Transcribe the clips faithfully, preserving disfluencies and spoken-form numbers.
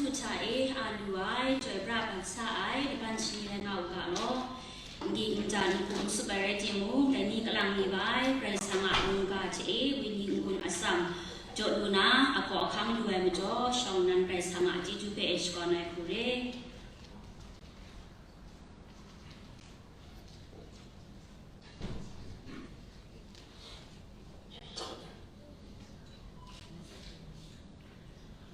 Hta e a lu ai, chyoi pra bat sa ai, laban shani rai nga u ga law. N-, n-, nta n-, n-, sup ai rai timung, dai ni kalang mi bai, Karai Kasang a mungga hte e, wenyi n-gun atsam jaw lu na, a kaw ahkang lu ai majaw, shawng nnan Karai Kasang a chyeju hpe e shakawn ai hku re.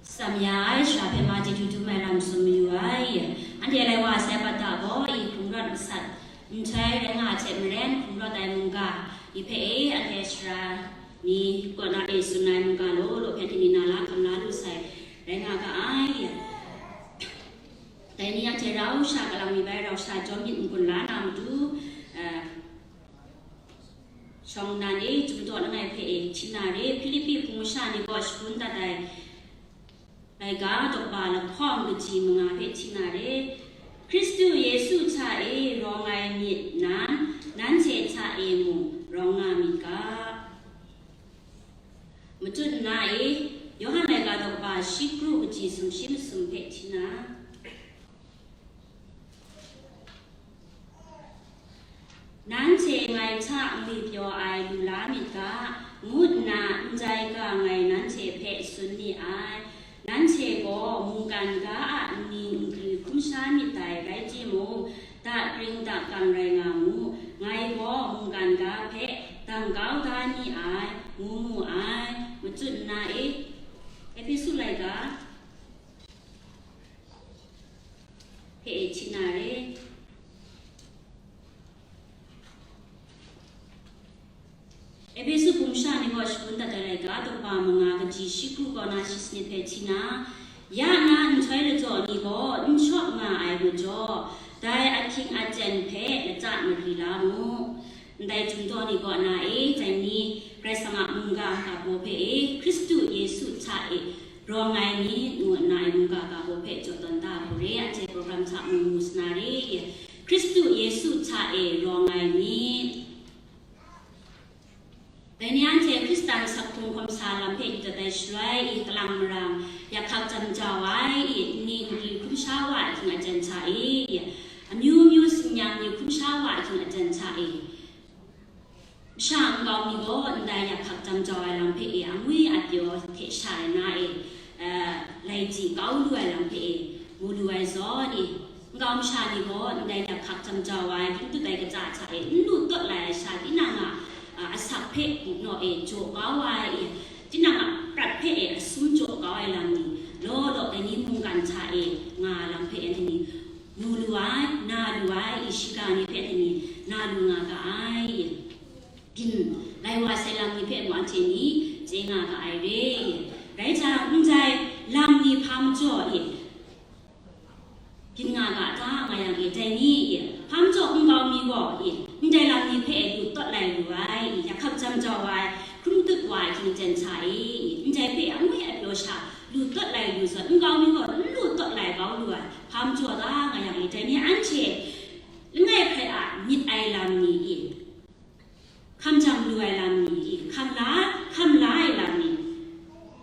Tsam ya ai shara hpe ma chyeju dum ai lam tsun mayu ai. Anhte lai wa sai pata gaw, i hkrung rawt masat nhtoi rai nga ai hte maren, hkrung rawt ai mungga, i hpe e anhte shara ni kaw na e tsun ai mungga law law hpe htingmi na la hkam la lu sai rai nga ga ai. Dai ni anhte rau sha kalang mi bai rau sha jawm myit n-gun la na matu, eh, shawng nnan e, Chyum daw langai hpe e hti na re, Hpilipi hpung masha ni gaw shangun dat ai laika daw ba lahkawng kaji manga hpe hti na re, Hkristu Yesu hta e rawng ai myit nan, nanhte hta e mung rawng nga myit ga. Matut nna e, Yawhan laika daw ba shi kru kaji sumshi masum hpe hti na, nanhte ngai hta ngwi pyaw ai lu la myit ga, ngu nna ndai ga ngai nanhte hpe tsun ni ai. Nanhte gaw mungkan ga a nni nkri hkum sha myit dai, rai timung, dakring dakgang rai nga mu, ngai gaw mungkan ga hpe dang kau da ni ai, ngu mu ai. Matut nna e, Ehpesu laika hpe e hti na re. Ehpesu hpung masha ni gaw shangun dat ai laika daw ba manga kaji shi kru kaw na shi sanit hpe hti na, ya na nhtoi lachyawk ni gaw n shawp nga ai majaw, dai ahkying aten hpe lata mari la mu. Ndai Chyum daw ni kaw na e, dai ni Karai Kasang a mungga ga baw hpe e, Hkristu Yesu hta e rawng ai myit ngu nna ai mungga ga baw hpe jaw tawn da hku re, anhte program hta mu mu sa na re. Hkristu Yesu hta e rawng ai myit. Dai ni anhte Hkristan sak hkrung hkawm sa lam hpe yu dat ai shaloi, i kalang marang, yak hkak jam jau ai, i nni nkri hkum sha wa ai hkying aten hta e, amyu myu tsin-yam ni hkum sha wa ai hkying aten hta e, masha nkau mi gaw ndai yak hkak jam jau ai lam hpe e, angwi apyaw hte sha ai na e, eh, lai ji kau lu ai lam hpe e, mu lu ai zawn e, nkau masha ni gaw ndai yak hkak jam jau ai, hkying tut ai kata hta e, n lu tawt lai ai sha tinang a, a, asak hpe naw e jaw kau ai, tinang a prat hpe e asum jaw kau ai lam ni, law law dai ni mungkan hta e nga ai lam hpe anhte ni mu lu ai, na lu ai, i shiga ni hpe anhte ni na lu nga ga ai. Byin lai wa sai lam ni hpe mung anhte ni chye nga ga ai re. Rai jang, ndai lam ni hpa majaw e, byin nga ga ta nga yang e, dai ni e, hpa majaw nkau mi gaw e, ndai lam ni hpe lu tawt lai lu ai, yak hkak jam jau ai, hkrum tut wa ai hkying aten hta e, ndai hpe angwi apyaw sha lu tawt lai lu zawn, nkau mi gaw n lu tawt lai kau lu ai, hpa majaw ta nga yang e, dai ni anhte langai hkrai a myit ai lam ni e, hkam jang lu ai lam ni e, hkam la, hkam la ai lam ni,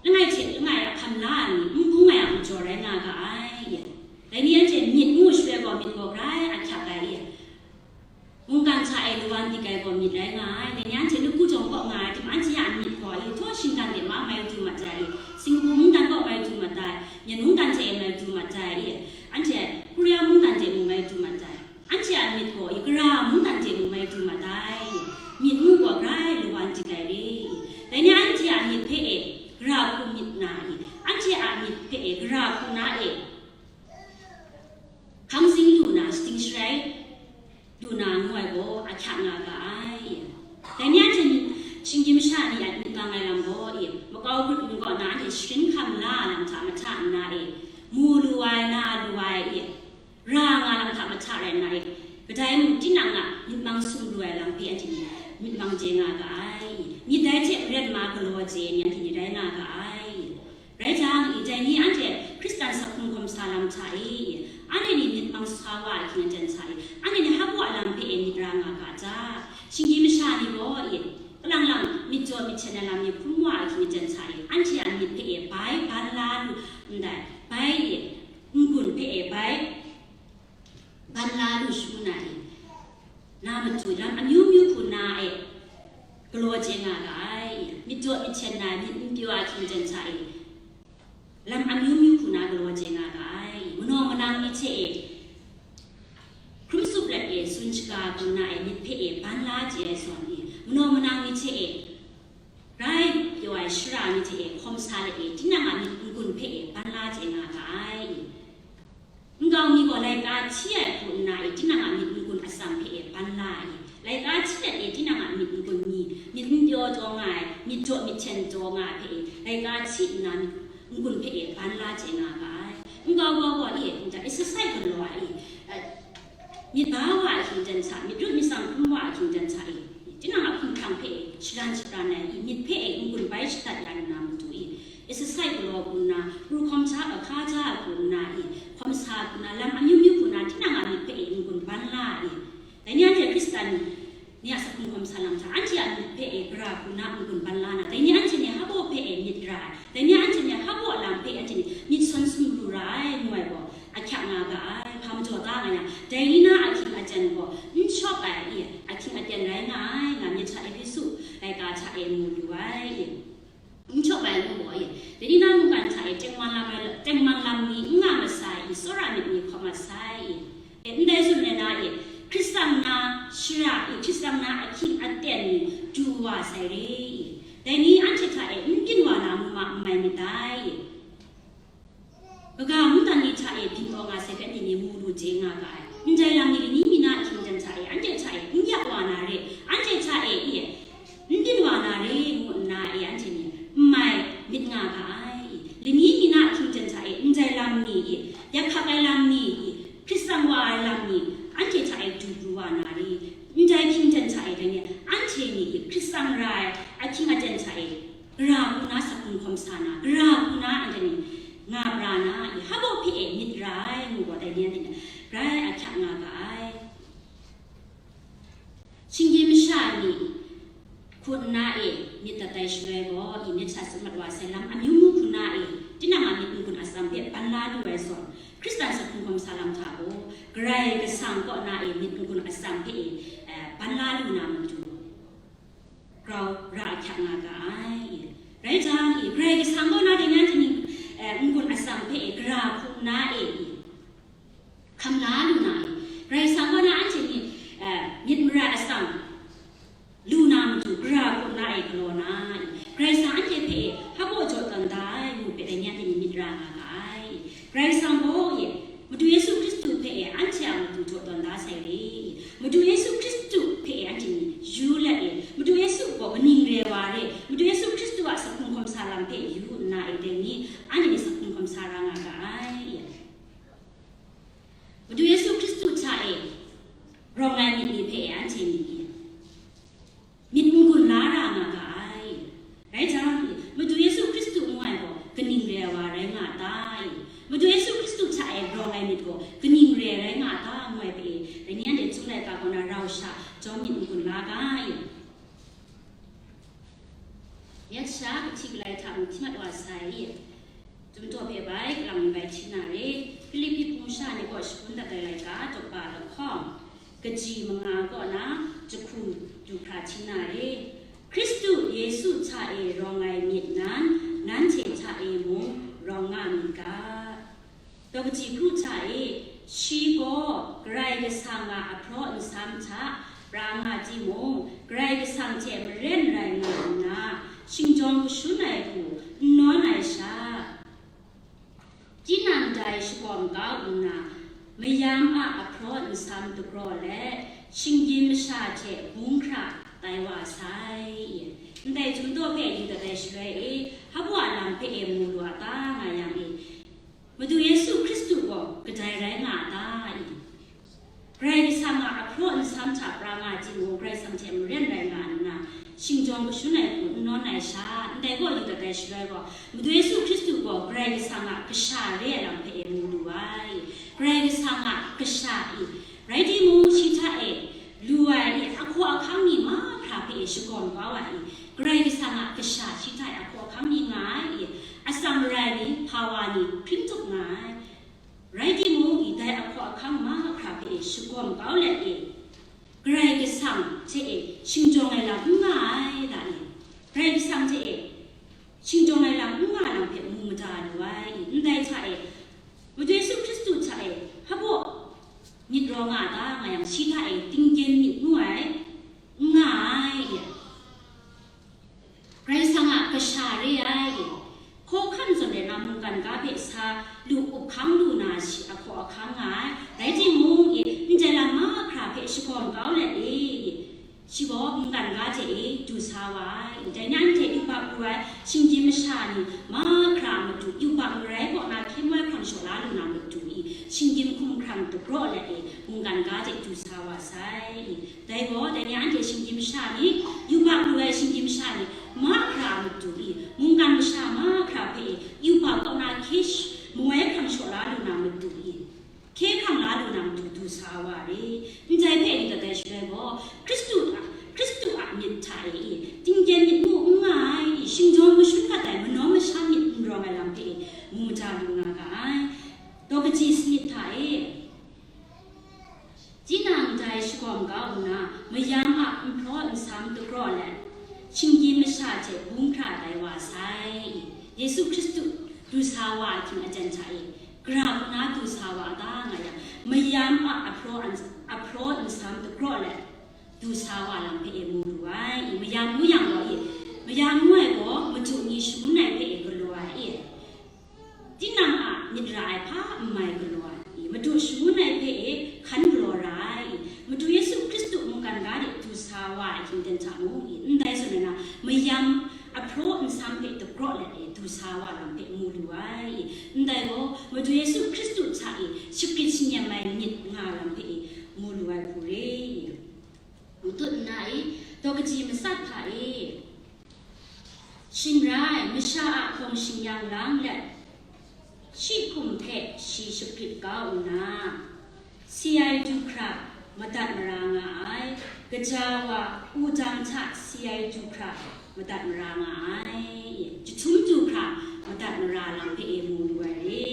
langai hte langai a hkam la ai ni, n bung ai a majaw rai nga ga ai. Dai ni anhte myit ngu shaloi gaw, myit gaw grai ahkyak ai e. Mungkan hta e lawan dik ai gaw myit rai nga ai. Dai ni anhte nawku jawng kaw nga ai tim, anhte a myit gaw, i htaw shinggan de ma mai du mat ai, i Singapore mungdan kaw mai du mat ai, Myen mungdan hte e mai du mat ai, i anhte Korea mungdan de mung mai du mat ai. Anhte a myit gaw i gara mungdan hte mung mai du mat ai, myit ngu gaw grai lawan dik ai re. Dai ni anhte a myit hpe e gara hku myit na i, anhte a myit hpe e gara hku na e hkang zing lu na, shating sharai lu na ngu ai gaw ahkyak nga ga ai. Dai ni anhte myit, shinggyim masha ni a myit mang ai lam gaw e, makau grup ni kaw na anhte sharin hkam la lam hta mahta nna e, mu lu ai, na lu ai e, ra nga lam hta mahta rai nna e, kadai mung tinang a myit mang sum lu ai lam hpe anhte ni myit mang chye nga ga ai. Myit dai hte maren ma galaw chye ni anhte ni rai nga ga ai. Rai jang, i dai ni anhte Hkristan sak hkrung hkawm sa lam hta e, anhte ni myit mang sa wa ai hkying aten hta e, anhte ni hpa a lam hpe e myit ra nga ga ta? Shinggyim masha ni gaw e, kalang lang myit jaw myit hten ai lam ni hkrum wa ai hkying aten hta e, anhte a myit hpe e bai ban la lu ndai, bai e, shangun ai, na matu lam amyu myu hku na e galaw chye nga ga ai, myit jaw myit hten na myit n pyaw a hkying jan hta e, lam amyu myu hku na galaw chye nga ga ai, manaw manang ni hte e hkrum tsup let e tsun shaga hku na e myit hpe e ban la chye ai zawn e, manaw manang ni hte e grai pyaw ai shara ni hte e hkawm sa let e tinang a myit n-gun hpe e ban la chye nga ga ai. Nkau mi gaw laika hti ai hku nna e tinang a myit n-gun atsam hpe e ban la ai. Laika hti let e tinang a myit n-gun mi, myit n pyaw taw nga ai, myit jaw myit hten taw nga ai hpe e, laika hti nna myit n-gun hpe e ban la chye nga ga ai. Nkau gaw gaw e, nta exercise galaw ai, eh, myit ba wa a hkying jan hta, myit ru myit tsang hkrum wa a hkying jan hta e, tinang a hkumhkrang hpe e shalan shapran ai, i myit hpe e n-gun bai shadat ya lu na matu e, exercise galaw hku nna, pru hkawm hta, ahka hta hku nna e, hkawm sa hku nna, lam amyu myu hku nna, tinang a myit hpe e n-gun ban la e. Dai ni anhte Hkristan ni a sakhung hkawm sa lam hta, anhte a myit hpe e gara hku nna n-gun ban la na, dai ni anhte ni hpa baw hpe e myit ra ai, dai ni anhte ni hpa baw lam hpe anhte ni myit sawn sumru ra ai, ngu ai gaw, ahkyak nga ga ai, hpa majaw ta nga yang, dai ni na ahkying aten gaw n shawp ai, i, ahkying aten rai nga ai, nga myit hta Ehpesu laika hta e mu lu ai, i. N shawp ai ngu gaw, i, dai ni na mungkan hta e tengman lam ai, tengman lam ni n nga masai, i, tsawra myit ni hkawm masai, i. E, ndai tsun ai na, i, Hkristan na shara, i, Hkristan na ahkying aten ni du wa sai re, i. Dai ni anhte hta e n byin wa na mu ma n mai myit dai, i. Kaga mungdan ni hta e byin taw nga sai hpe anhte ni mu lu chye nga ga ai. Ndai lam ni lani mi na ahkying jan hta e, anhte hta e n yak wa na re, anhte hta e, i, n byin wa na re, ngu nna e, anhte ni n mai myit nga ga ai, i. Lani mi na ahkying jan hta e, ndai lam ni, i, yak hkak ai lam ni, i, Hkristan wa ai lam ni, anhte hta e du pru wa na re, ndai hkying jan hta e, dai ni, anhte ni, i, Hkristan ra ai ahkying aten hta e, gara hku na sakhung hkawm sa na, gara hku na anhte ni nga pra na, i, hpa baw hpe e myit ra ai, ngu gaw dai ni anhte ni grai ahkyak nga ga ai. Shinggyim masha ni hku nna e myit dat ai shaloi gaw, i, myit hta tsun mat wa sai lam amyu mu hku nna e, tinang a myit n-gun atsam hpe ban la lu ai zawn, Hkristan sakhung hkawm sa lam hta gaw, Karai Kasang kaw na e myit n-gun atsam hpe e, eh, ban la lu na matu, grau ra ahkyak nga ga ai. Rai jang, i, Karai Kasang kaw na dai ni anhte ni, eh, n-gun atsam hpe e gara hku nna e, i, hkam la lu na, i, Karai Kasang kaw na anhte ni, eh, myit mara atsam lu na matu, gara hku nna e galaw na, i, Karai Kasang anhte hpe e hpa baw jaw tawn da ai, ngu hpe dai ni anhte ni myit ra nga ga ai. Karai Kasang gaw, i, Madu Yesu Hkristu hpe e anhte a matu jaw tawn da sai re. Madu Yesu Hkristu hpe e anhte ni yu let e, Madu Yesu gaw kaning re wa re, Madu Yesu Hkristu a sakhung hkawm sa lam hpe yu nna e dai ni, anhte ni sakhung hkawm sa ra nga ga ai. Madu Yesu Hkristu hta e rawng ai myit ni hpe e anhte ni myit n-gun la ra nga ga ai. Rai jang, Madu Yesu Hkristu ngu ai gaw kaning re ai wa rai nga a ta? Madu Yesu Hkristu hta e rawng ai myit gaw kaning re ai rai nga a ta? Ngu ai hpe e, dai ni anhte Chyum laika kaw na rau sha jawm myit n-gun la ga ai. Yet sha kahti galai hta mung hti mat wa sai. Chyum daw hpe bai, kalang mi bai hti na re. Hpilipi hpung sha ni kaw shangun dat ai laika, daw pa lahkawng, kaji manga kaw na jahku du hkra hti na re. Hkristu Yesu hta e rawng ai myit nan, nanhte hta e mung rawng nga myit ga. Daw kaji kru hta e, shi gaw Karai Kasang a ahpraw nsam hta pra nga timung, Karai Kasang hte maren rai nga nna, shingjawng kashun ai hku n nawn ai sha, tinang dai shagawm kau nna, mayam a ahpraw nsam dagraw let, shinggyim masha hte bung hkra tai wa sai. Ndai Chyum daw hpe yu dat ai shaloi e, hpa baw a lam hpe e mu lu a ta nga yang e, Madu Yesu Hkristu gaw kadai rai nga a ta i? Karai Kasang a ahpraw nsam hta pra nga timung, Karai Kasang hte maren rai nga nna, shingjawng kashun ai hku n nawn ai sha, ndai gaw yu dat ai shaloi gaw, Madu Yesu Hkristu gaw Karai Kasang a kasha re ai lam hpe e mu lu ai. Karai Kasang a kasha i, rai timung, shi hta e lu ai i, ahkaw ahkang ni mahkra hpe e shagawm kau ai i, Karai Kasang a kasha shi hta e ahkaw ahkang ni nga ai i, atsam marai ni, hpawa ni hpring tup nga ai. Rai timung, i dai ahkaw ahkang mahkra hpe e shagawm shagawm kau let e, Karai Kasang hte e shingjawng ai lam n nga ai da e, Karai Kasang hte e shingjawng ai lam n nga ai lam hpe mu mada lu ai, ndai hta e, Madu Yesu Hkristu hta e hpabaw myit raw nga ta nga yang, shi hta e tingkyen myit ngu ai, n nga ai. Karai Kasang a kasha re ai. Hkawhkam zawn e na mungkan ga hpe sa lu up hkang lu na shi ahkaw ahkang nga ai. Rai timung, ndai lam mahkra hpe shagawm kau let e, shi gaw mungkan ga hte e du sa wa ai. Dai ni anhte yubak lu ai shinggyim masha ni mahkra a matu, yubak marai kaw na hkye moi hkrang shaw la lu na matu i, shinggyim hkumhkrang dagraw let e, mungkan ga hte du sa wa sai. Dai gaw, dai ni anhte shinggyim masha ni, yubak lu ai shinggyim masha ni, mahkra a matu i, mungkan masha mahkra hpe e, yubak kaw na hkye sh-, moi hkrang shaw la lu na matu i, hkye hkrang la lu na matu du sa wa re. Ndai hpe n dat ai shaloi gaw, Hkristu a, Hkristu a myit hta e i, tingkyen myit ngu n nga ai i, shingjawng mashun mat ai, manaw masha myit n rawng ai lam hpe e, mu mada lu nga ga ai. Daw kaji sanit hta e, tinang dai shagawm kau nna, mayam a npraw nsam dagraw let, shinggyim masha hte bung hkra tai wa sai. Yesu Hkristu du sa wa ahkying aten hta e, gara hku na du sa wa a ta nga yang, mayam a ahpraw an-, ahpraw nsam dagraw let, du sa wa lam hpe e mu lu ai. Mayam ngu yang gaw e, mayam ngu ai gaw madu ni shangun ai hpe e galaw ai e. Tinang a myit ra ai hpa n mai galaw ai i, Madu shangun ai hpe e hkan galaw ra ai i, Madu Yesu Hkristu mungkan ga de du sa wa ai hkying ten hta mung i, ndai zawn na, mayam ahpraw nsam hpe dagraw let e du sa wa lam hpe mu lu ai i, ndai gaw Madu Yesu Hkristu hta e shagrit shanyem ai myit nga lam hpe e mu lu ai hku re i. Matut nna i, daw kaji matsat hta e, shing rai, masha a hkawng shingyang lang let, shi hkum hpe shi shagrit kau nna, si ai du hkra madat mara nga ai, kaja wa wudang hta si ai du hkra madat mara nga ai, jahtum du hkra madat mara lam hpe e mu lu ai re,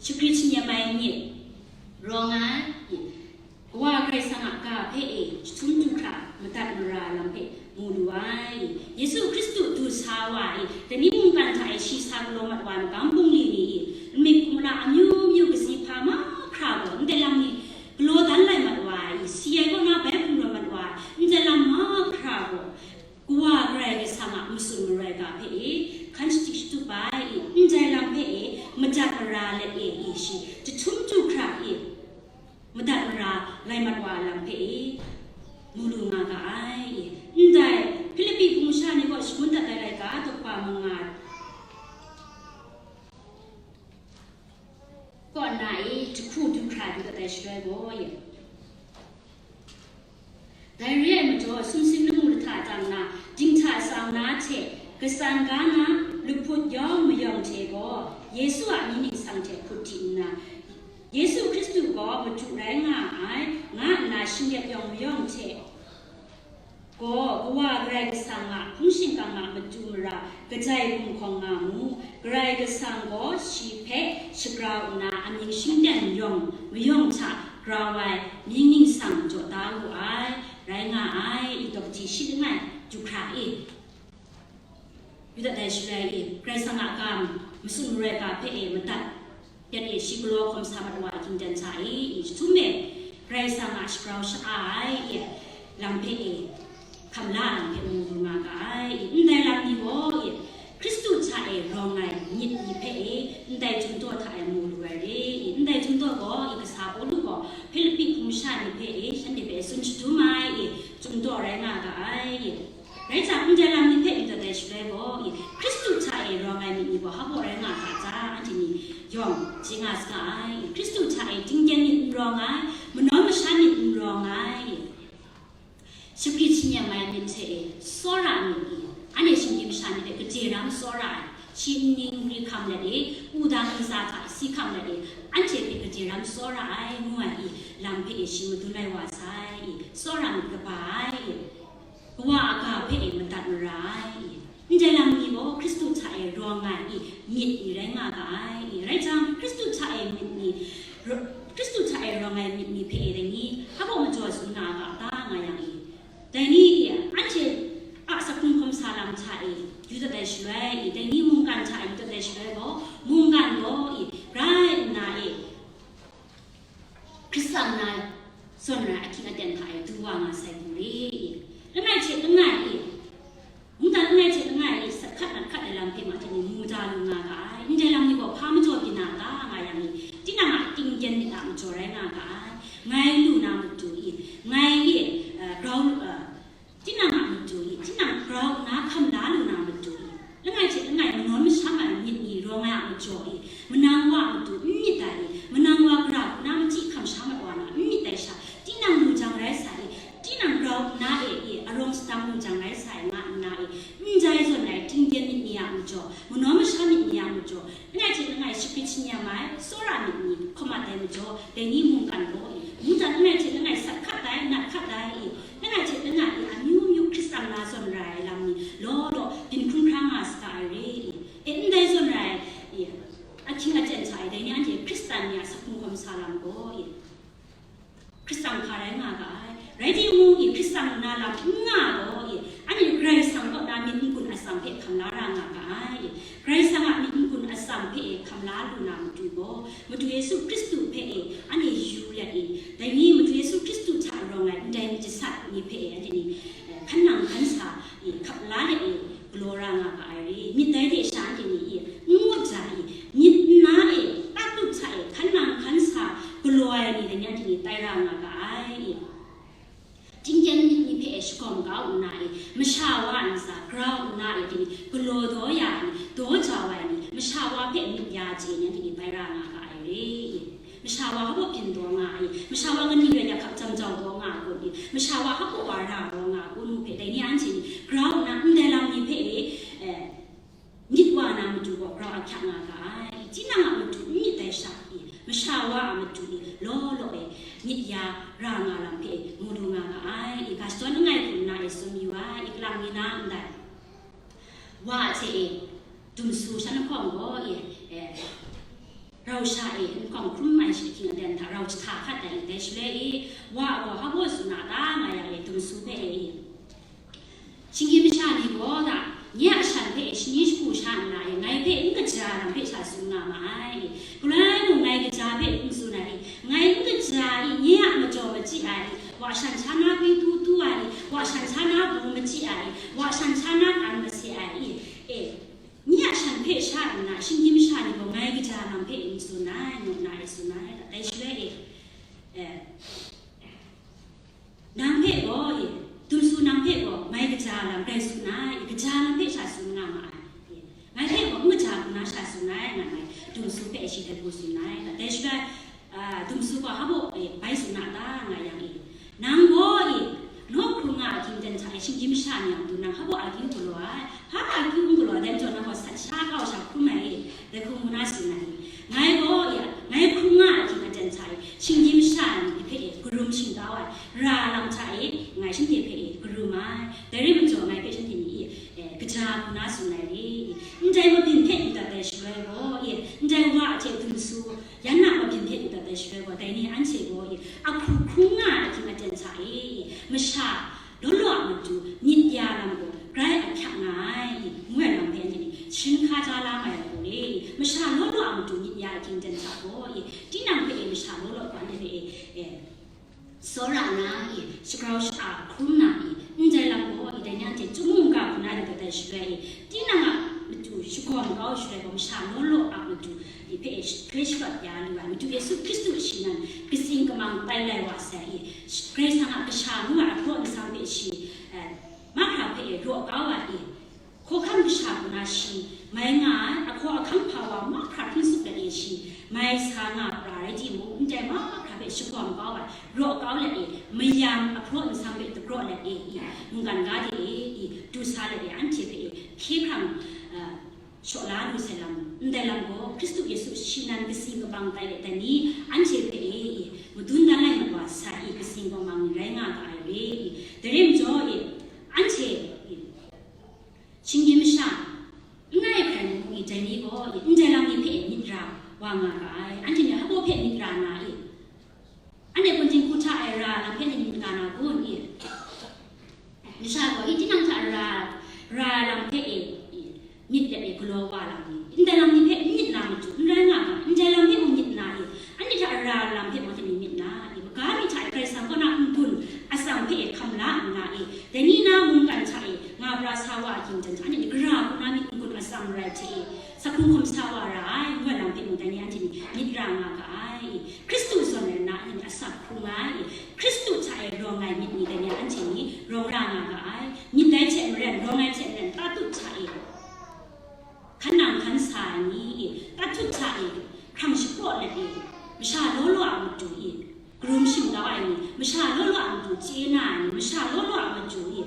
shagrit shanyem ai myit rawng ai, Kawa Karai Kasang a ga hpe e jahtum du hkra madat mara lam hpe mu lu ai. Yesu Hkristu du sa wa e, dai ni mungkan hta e shi sa galaw mat wa ai magam bungli ni i, nmik hkum na amyu myu kasi hpa mahkra gaw ndai lam ni galaw dan lai mat wa ai, si ai kaw na bai hkum rawt mat wa ai, ndai lam mahkra gaw Kawa Karai Kasang a matsun maroi ga hpe e hkan shadi shatup ai i, ndai lam hpe e madat mara let e i, shi jahtum du hkra e madat mara lai mat wa lam hpe e mu lu nga ga ai. Ndai Hpilipi hpung masha ni gaw shangun dat ai laika, daw kaba manga kaw nna e jahku du hkra du dat ai shaloi gaw e, dai re ai majaw, sumsing lamu lahta tang na, dinghta tsang na hte, katsan ga na, lahput yawng mayawng hte gaw, Yesu a mying ningsang hte hput di nna, Yesu Hkristu gaw Madu rai nga ai, nga nna shinglet yawng mayawng hte gaw, Kawa Karai Kasang a hpung shingkang a matu mara kajai gumhkawng nga mu. Karai Kasang gaw shi hpe shagrau nna, amying shingteng yawng mayawng hta grau ai mying ningsang jaw da wu ai, rai nga ai, i daw kaji shi langai du hkra e. Yuda dai shaloi e, Karai Kasang a ga matsun maroi ga hpe e madat, yet e shi galaw hkawm sa mat wa ai hkying ten hta e, i jahtum e, Karai Kasang a shagrau sha-a ai e, lam hpe e, hkam la ai lam hpe mu lu nga ga ai e, ndai lam ni gaw e, Hkristu hta e rawng ai myit ni hpe e, ndai Chyum Daw hta e mu lu ai re e, ndai Chyum Daw gaw e, kasa Pawlu gaw Hpilipi hpung masha ni hpe e, shanhte hpe tsun shadum ai e, Chyum Daw rai nga ga ai e. Rai jang, ndai lam ni hpe myit dat ai shaloi gaw, i, Hkristu hta e rawng ai myit ni gaw hpa baw rai nga ga ta, anhte ni yawng chye nga saga ai. Hkristu hta e tingkyen myit n rawng ai, manaw masha myit n rawng ai, shagrit shanyem ai myit hte e tsawra ai myit ni, anhte shinggyim masha ni hpe gade ram tsawra ai, shi nning gari hkam let e, wudang ntsa hta si hkam let e, anhte hpe gade ram tsawra ai, ngu ai i, lam hpe e shi madun ai wa sai, i, tsawra myit kaba ai, i. Kawa a ga hpe e madat mara ai. Ndai lam ni gaw Hkristu hta e rawng ai i, myit ni rai nga ga ai. Rai jang, Hkristu hta e myit ni, ra-, Hkristu hta e rawng ai myit ni hpe e dai ni, Hkristan na zawn rai ahkying aten hta e du wa nga sai hku re i. Langai hte langai i, mungdan langai hte langai i, sat hkat nat hkat ai lam hpe ma hte ni mu da lu nga ga ai. Ndai lam ni gaw hpa majaw byin na ta nga yang i, tinang a tinggen myit a majaw rai nga ga ai. Ngai lu na matu i, ngai i, eh, grau, eh, tinang a matu i, tinang grau nna hkam la lu na matu i, langai hte langai manawn masham ai myit ni rawng ai a majaw i, manang wa a matu n myit ai i, manang wa gara hku na machyi hkam sha mat wa na n myit ai sha, tinang lu jang rai sa i, tinang grau nna e i, arawng sadang lu jang rai sa i nga nna i, ndai zawn ai tinggen myit ni a majaw, manawn masham myit ni a majaw, langai hte langai shaprit shanyam ai, tsawra myit ni hkawm mat ai majaw, dai ni mungkan gaw i, mungdan langai hte langai sat hkat ai, nat hkat ai i, langai hte langai i, amyu myu Hkristan na zawn rai ai lam ni law law byin hkrum hkra nga saga ai re i. E, ndai zawn rai i, ahkying aten hta e, dai ni anhte Hkristan ni a saphung hkawm sa lam gaw i, Hkristan hpa rai nga ga ai. Rai timung i, Hkristan na lam n nga gaw i, anhte Karai Kasang kaw na myit n gun atsam hpe hkam la ra nga ga ai. Karai Kasang a myit n gun atsam hpe e hkam la lu na matu gaw, Madu Yesu Hkristu hpe e anhte yu let i, dai ni Madu Yesu Hkristu hta rawng ai ndai myit jasat ni hpe e anhte ni, eh, hkan nang hkan sa i, hkap la let i, galaw ra nga ga ai re. Myit dai hte sha anhte ni i, n ngut ja i, myit nna e, tatut hta e, hkan nang hkan sa galaw ai ni dai ni anhte ni tai ra nga ga ai. Tinggen myit ni hpe e shagawm kau nna e, masha wa a ntsa grau nna e, dai ni galaw daw ya ai ni, daw jau ai ni, masha wa hpe myit ya chye ni anhte ni tai ra nga ga ai re. Masha wa hpa baw byin daw nga ai, masha wa kaning rai ya hkap jam jau daw nga ai kun i, masha wa hpa baw wa ra daw nga ai kun mu hpe, dai ni anhte ni grau nna ndai lam ni hpe e, eh, myit wa na matu gaw grau ahkyak nga ga ai. Tinang a matu n myit ai sha i, masha wa a matu i, law law e myit ya ra nga lam hpe mu lu nga ga ai. I ga shadawn langai hku nna e tsun yu ai, i kalang mi na ndai wa a hte e, dumsu shan lahkawng gaw i, eh, rau sha e, nhkawng hkrum ai shi ahkying aten hta rau jahta hkat ai i, dai shaloi i, wa a gaw hpa baw tsun a ta nga yang e, dumsu hpe e i, shinggyim masha ni gaw da, nye a shan hpe e shani shagu sha nna e, ngai hpe n kaja lam hpe sha tsun nga ma ai. Galoi mung ngai kaja hpe n tsun ai, ngai n kaja i, nye a majaw machyi ai, wa shan sha na kwi tu tu ai, wa shan sha na bu machyi ai, wa shan sha na kan mase ai i, e, nye a shan hpe sha nna, shinggyim masha ni gaw ngai kaja lam hpe n tsun ai, ngu nna e tsun ai, dai shaloi e, eh, nang hpe gaw, e, dumsu nang hpe gaw, ngai kaja lam grai tsun ai, kaja lam hpe sha tsun nga ma ai, e, ngai hpe gaw n kaja hku na sha tsun ai, nga ngai dumsu hpe shi hte bu tsun ai, dai shaloi, a, dumsu gaw hpa baw, e, bai tsun a ta, nga yang e, nang gaw, e, naw hkrum nga a hkying aten hta e shinggyim masha ni a matu nang hpa baw akyu galaw ai, hpa akyu n galaw ai, dai majaw nang gaw sat sha kau sha hkrum ai e, dai hku ngu na tsun ai e. Ngai gaw, e, ngai hkrum nga a hkying aten hta e shinggyim masha ni hpe e karum shingkau ai, ra lam hta e ngai shanhte hpe e karum ai, dai rai majaw ngai hpe shanhte ni e, e, kaja hku na tsun ai re. Ndai mabyin hpe du dat ai shaloi gaw, e, ndai wa a hte dumsu yan na mabyin hpe du dat ai shaloi gaw, dai ni anhte gaw, e, ahkru hkrum nga ai ahkying aten hta e, masha law law a matu myit ya lam gaw grai ahkyak nga ai, ngu ai lam hpe anhte ni sharin hka ja la mai ai gaw re. Masha law law a matu myit ya ahkying aten hta gaw, e, tinang hpe e masha law law gaw anhte hpe e, e, tsawra na i, shagrau sha-a hkrum na i, ndai lam gaw i, dai ni anhte chyum mungga hku na rai dat ai shaloi i, tinang a matu shagawm kau shaloi gaw, masha law law a matu i hpe e hkrai sharawt ya lu ai, Madu Yesu Hkristu shi nan katsing kamang tai lai wa sai i, Karai Kasang a kasha ngu ai ahpraw nsam hpe shi, eh, mahkra hpe e raw kau ai i, hkawhkam kasha hku na shi mai nga ai, ahkaw ahkang hpa wa mahkra hpring tsup let e shi mai sa nga pra rai timung, ndai mahkra hpe shagawm kau ai, raw kau let e, mayam ahpraw nsam hpe dagraw let e i, mungkan ga de e i, du sa let e, anhte hpe e hkye hkrang, a, shaw la lu sai lam, ndai lam gaw Hkristu Yesu shi nan katsing kamang tai let ai ni anhte hpe e i, madun dan lai mat wa sai i, katsing kamang ni rai nga ga ai re i, dai rai majaw e, anhte i, shinggyim masha, n rai hkrai mung i, dai ni gaw i, ndai lam ni hpe myit ra wa nga ga ai. Anhte ni hpa baw hpe myit ra na i? Anhte kunhting hku hta e ra lam hpe ni myit nga na kun i? Masha gaw i, tinang hta ra, ra lam hpe e i, myit let e galaw wa lam ni? Ndai lam ni hpe n myit na matu, n rai nga ga, ndai lam hpe mung myit na i? Anhte hta ra lam hpe shingtau ai ni, masha law law a matu chye na ai ni, masha law law a matu e,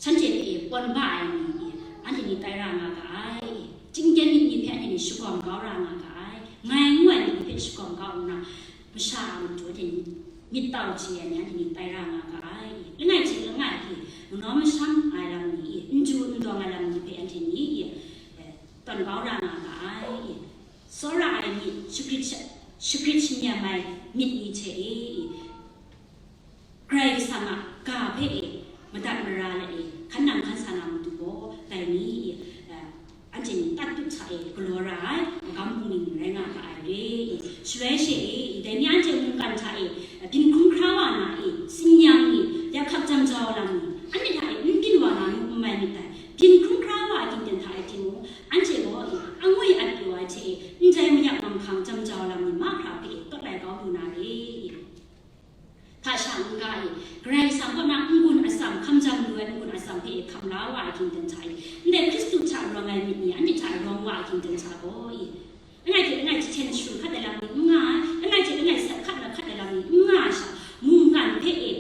shanhte hpe e pawn ba ai ni e, anhte ni tai ra nga ga ai. Chingten myit ni hpe anhte ni shagawm kau ra nga ga ai. Ngai ngu ai myit ni hpe shagawm kau nna, masha a matu anhte ni myit tau chye ai ni, anhte ni tai ra nga ga ai. Langai hte langai e, manawng masham ai lam ni e, n du n dawng ai lam ni hpe anhte ni e, tawn kau ra nga ga ai. Tsawra ai myit, shagrit sha-, shagrit shangyam ai myit ni hte e, Karai Kasang a ga hpe e madat mara let e, hkan nang hkan sa na matu gaw, dai ni e, eh, anhte ni tatut hta e galaw ra ai magam bungli ni rai nga ga ai re e. Shaloi she e, dai ni anhte mungkan hta e, eh, byin hkrum hkra wa na e, tsin-yam ni, ya hkap jam jau lam ni, anhte hta e n byin wa na nu n mai myit dai. Byin hkrum hkra wa ai hkingten hta e timung, anhte gaw e, angwi at pyaw ai hte e, ndai mayak manghkang jam jau lam ni mahkra hpe e tawt lai kau lu na re. Hpa sha n-ga e, Karai Kasang kaw na n-gun atsam, hkam jam lu ai n-gun atsam hpe e hkam la wa ai hkingten hta e, ndai Hkristu hta rawng ai myit ni anhte hta rawng wa ai hkingten hta gaw e, langai hte langai jahten sharu hkat ai lam ni n nga ai, langai hte langai sat hkat na hkat ai lam ni n nga ai sha, mungkan hpe e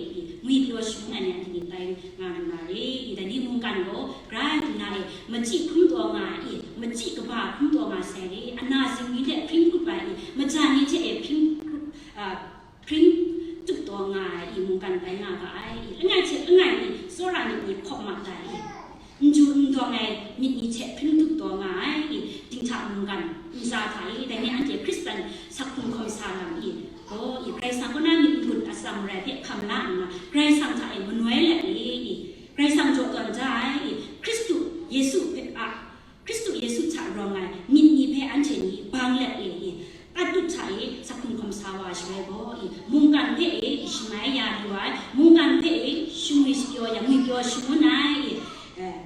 ngwi pyaw shangun ai ni anhte ni tai nga lu na re. Dai ni mungkan gaw grai nna e, machyi hkrum taw nga ai, machyi kaba hkrum taw nga sai re, ana zingwi hte hpring hkrup ai, majan ni hte e hpring hkrup, a, hpring tup taw nga ai i mungkan bai nga ga ai. Langai hte langai i tsawra myit ni hkawk mat ai i, n du n dawng ai myit ni hte hpring tup taw nga ai i, dinghta mungkan ntsa hta i, dai ni anhte Hkristan sak hkrung hkawm sa lam i, gaw i, Karai Kasang kaw na myit n-gun atsam rai hpe hkam la nna, Karai Kasang hta e manoi let i, i, Karai Kasang jaw tawn da ai i, Hkristu Yesu hpe a, Hkristu Yesu hta rawng ai myit ni hpe anhte ni bang let e i, tatut hta e sak hkrung hkawm sa wa ai shaloi gaw i, mungkan hpe e shamai ya lu ai, mungkan hpe e shingwi shapyaw ya ngwi pyaw shangun ai i, eh,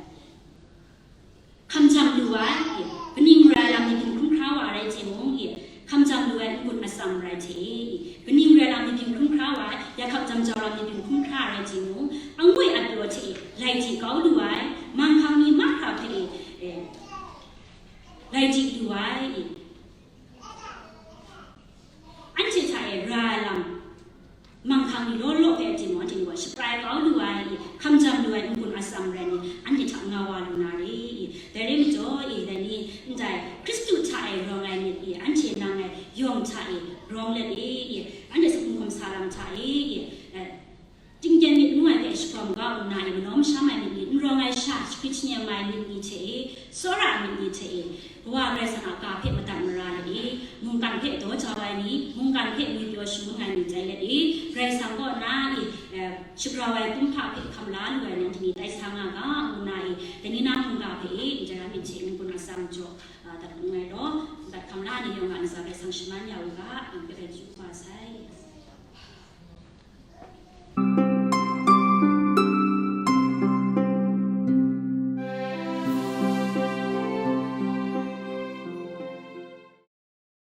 hkam jam lu ai i, kaning rai lam ni byin hkrum hkra wa rai timung i, hkam jam lu ai n-gun atsam rai hte i, kaning rai lam ni byin hkrum hkra wa ai, ya hkap jam jau lam ni byin hkrum hkra rai timung, angwi at pyaw hte e lai di kau lu ai, manghkang ni mahkra hpe e, eh, lai di lu ai i, anhte hta e ra ai lam, manghkang ni law law hpe a timung, anhte ni wa shaprai kau lu ai i, hkam jam lu ai n-gun atsam rai ni, anhte hta nga wa lu na re i, dai rai majaw i, dai ni ndai Hkristu hta e rawng ai myit i, anhte nang ai yawng hta e rawng let e i, anhte sak hkrung hkawm sa lam hta e i, eh, Tingtyen myit ngu ai hpe shagawm kau nna, i manawng masham ai myit ni, n rawng ai sha, shagrit shangyam ai myit ni hte e, tsawra ai myit ni hte e, Kawa Karai Kasang a ga hpe madat mara let e, mungkan hpe daw jau ai ni, mungkan hpe ngwi pyaw shangun ai myit tai let e, Karai Kasang kaw na i, eh, shagrau ai kumhpa hpe hkam la lu ai ni, anhte ni tai sa nga ga, ngu nna i, dai ni na mungga hpe e, ndai ra myit hte n-gun atsam jaw, ah, dat ngu ai law, dat hkam la ai ni yawng a ntsa Karai Kasang shaman ya u ga, nang hpe rai chyu kaba sai.